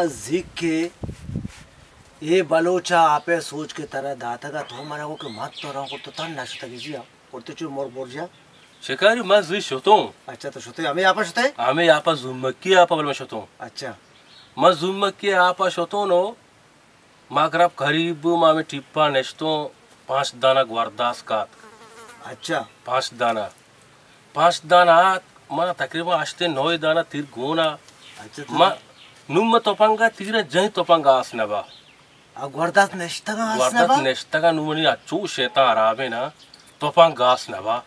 زیک کہ اے بلوچ ءَ آپ ءِ سوج کہ ترا داتگ ءَ، تو من ءَ گو کہ من تو رواں، گڑا تو تہنا شتگ ئے جی ءَ، گڑا تو چو مرگ برجا؟ شکاری، من زی شتوں۔ اچھا، تو شتے، ہمے آپ ءَ شتے؟ ہمے آپ ءَ، زومکی آپ ءَ، بلے من شتوں۔ اچھا۔ من زومکی آپ ءَ شتوں نو، ما گراب قریب بو، ما ہمے ٹیپا نشتوں، پانچ دانہ گورداس کات۔ اچھا۔ پانچ دانہ۔ پانچ دانہ آت، منا تقریباً ہشت نوے دانہ تیر گونا۔ اچھا، تو ما، نوں ما تپنگا تیرا جنگ تپنگ آس نبا۔ آ گورداس نشتگاں آس گورداس نبا؟ نشتگاں، نوں منی اچو شیطان حرابیں نا، تپنگ آس نبا۔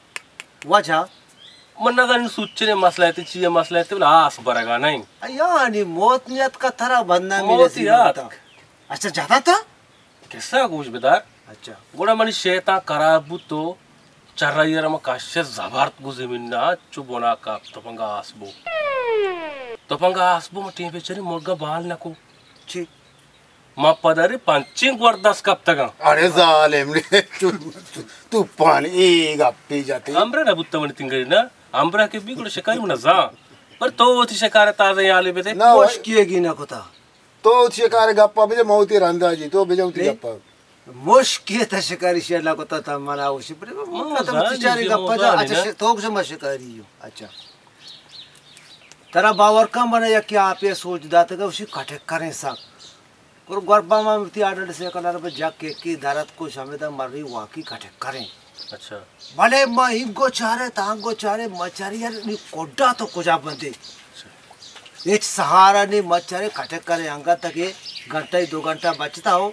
وجہ؟ من نہ زاناں سوچنے مسئلہ تے چی ئے، مسئلہ تے بلے آس برگا نہیں۔ یعنی موت نیت کا ترا بندہ میرے موت یات۔ اچھا، جاتا تھا؟ قصہ گوش بدار۔ اچھا۔ گڑا منی شیطان خراب بوت تو چرائی ءَ را من کش زبرت گوں زمین ءَ، چو بنا کپت، تپنگ ءَ آس بو۔ تپنگ ءَ آس بو، من ٹیم پہ چری مرگ ءَ بال نہ کو۔ چی؟ من پدری پنچیں گورداس کپتگاں۔ اڑے ظالم نے، تو، تو، تو پانی اے گپی جاتے۔ امرا نہ بوتا منی تنگری نا، امرا کہ بی گڑا شکاری من زان۔ پر تو وتی شکار تازہ یالے بدے۔ نہ، مشکیے گی نہ کتا۔ تو وتی شکار گپا بجا، من وتی رندا جی، تو بجا وتی نہیں۔ گپا۔ مشکے تا شکاری شے اللہ کو تا، تا منا وشی پر۔ من تو زانی چاری جی، گپا من جا، زانی اچھا، نا۔ ش-، تو کجا ما شکاری ہو؟ اچھا۔ ترا باور کن، منا یکی آپے سوچ داتگا، وشی کٹک کریں سک۔ اور گربا ما وتی آڈر سے کلر پہ جک یکی درت کو شمیدا مری واقعی کٹک کریں۔ اچھا۔ بلے ما اینگو چارے، تانگو چارے، ما چارے یار نی کڈا تو کجا بندے۔ اچھا۔ ہچ سہارا نی، ما چارے کٹک کرے انگت کہ گھنٹہ دو گھنٹہ بچتا ہو۔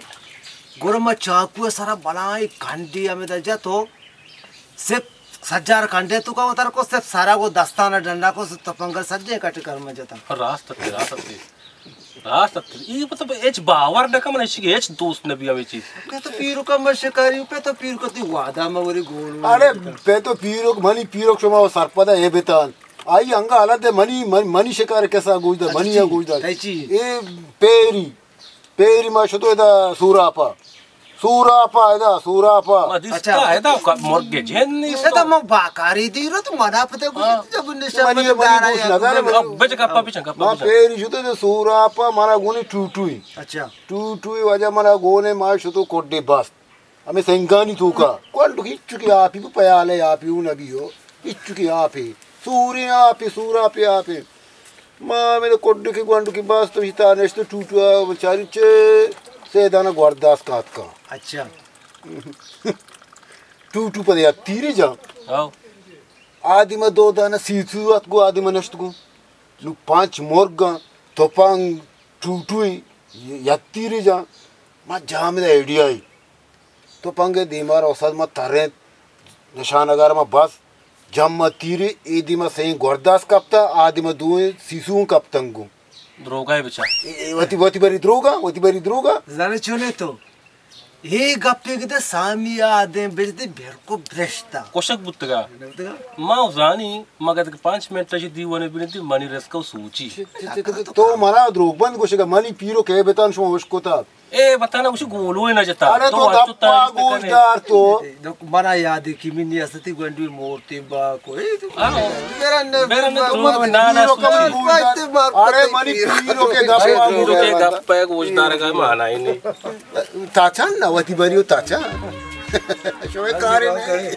گڑا ما چاکو سرا بلائیں کنڈی ہمیں در جت ہو۔ سپ سجار کنڈے تو کا اتر کو، سپ سارا کو دستانا ڈنڈا کو، سپ تپنگل سجے کٹک کر میں جتا۔ راست تے، راست تے۔ راست ات۔ ای مطلب ہچ باور نہ کن، من اشی کہ ہچ دوست نہ بی ہمے چیز۔ پہ تو پیرک ءَ من شکاری، پہ تو پیرک ءَ تئی وعدہ من وری گول۔ ارے، پہ تو پیرک، منی پیرک شما سرپدا اے بتان۔ آئی انگا حالت ہے منی، من-، منی شکار کسا گوش دا، اچھا، منی چی؟ گوش دا۔ تئی چی؟ اے پیری، پیری ما شتو ادا سوراپا۔ سوراپا ادا، سوراپا۔ ما دیستا اچھا۔ ادا کا مرگ جن نیست۔ ادا ما باکاری دیرو تو منا پتہ گوش ہاں۔ جب نشان منی، منی دارا گوش یا نہ دارا۔ گپ بچ، گپا بچ، گپا ما بچ۔ پیری شتو تو سوراپا، منا گونی ٹوٹوئی۔ اچھا۔ ٹوٹوئی وجہ منا گونے ما شتو کوڈے بست۔ ہمیں سنگانی توکا۔ گونڈو ہچو کہ آپی بو پیالے آپی ہو نبی ہو۔ ہچو کہ آپی۔ سوریں آپی، سوراپی آپی۔ ما ہمیں کڈ کی گونڈ کی باز تو ہتا نشت ٹوٹو ءَ بچاری چے سے دانا گورداس کاتکا۔ اچھا۔ ٹوٹو پہ یک تیری جان۔ ہاں۔ آدم دو دانا سیسو ات گو آدم نشت گو۔ نو پانچ مرگاں، تپنگ، ٹوٹوئی، یک تیری جان۔ ما جام دا آئیڈیا ای۔ تپنگ دیما را استاد ما ترینت، نشانگا را ما بس، جم ما تیری، اے دیما سئیں گورداس کپتا، آ دیما دوئیں سیسو کپتنگو۔ دروگا ہے بچا۔ اے، اے، وتی، وتی بری دروگا، وتی بری دروگا۔ زانے چونے تو؟ اے گپے کہ دے سامی آدیں بجدی بھرکو برشتا۔ کوشک بوتگا۔ بوتگا؟ ما زانی، مگر کہ پانچ منٹ چی دیوانے بنتی، منی رسکو سوچی۔ تو منا دروگ بند گوشگا، منی پیرو کہ بتان شما اشکتا۔ اے بتانا گوشی گولوئے نہ جتا۔ ارے تو تو انچو دپا تعریف گوش کنے۔ دار تو۔ منا یاد ہے کہ منی استی گونڈوی مورتی با کو۔ اے تو ہاں۔ میرا نے میرا نے تو نانا پیرو سوچی۔ کبھی گوش دار۔ ارے منی پیرو کے گپا گوش دار۔ پیرو کے گپا گوش دار کا مانا ہی نہیں۔ تاچان نہ وتی بریو تاچان۔ شوے کارے نہیں۔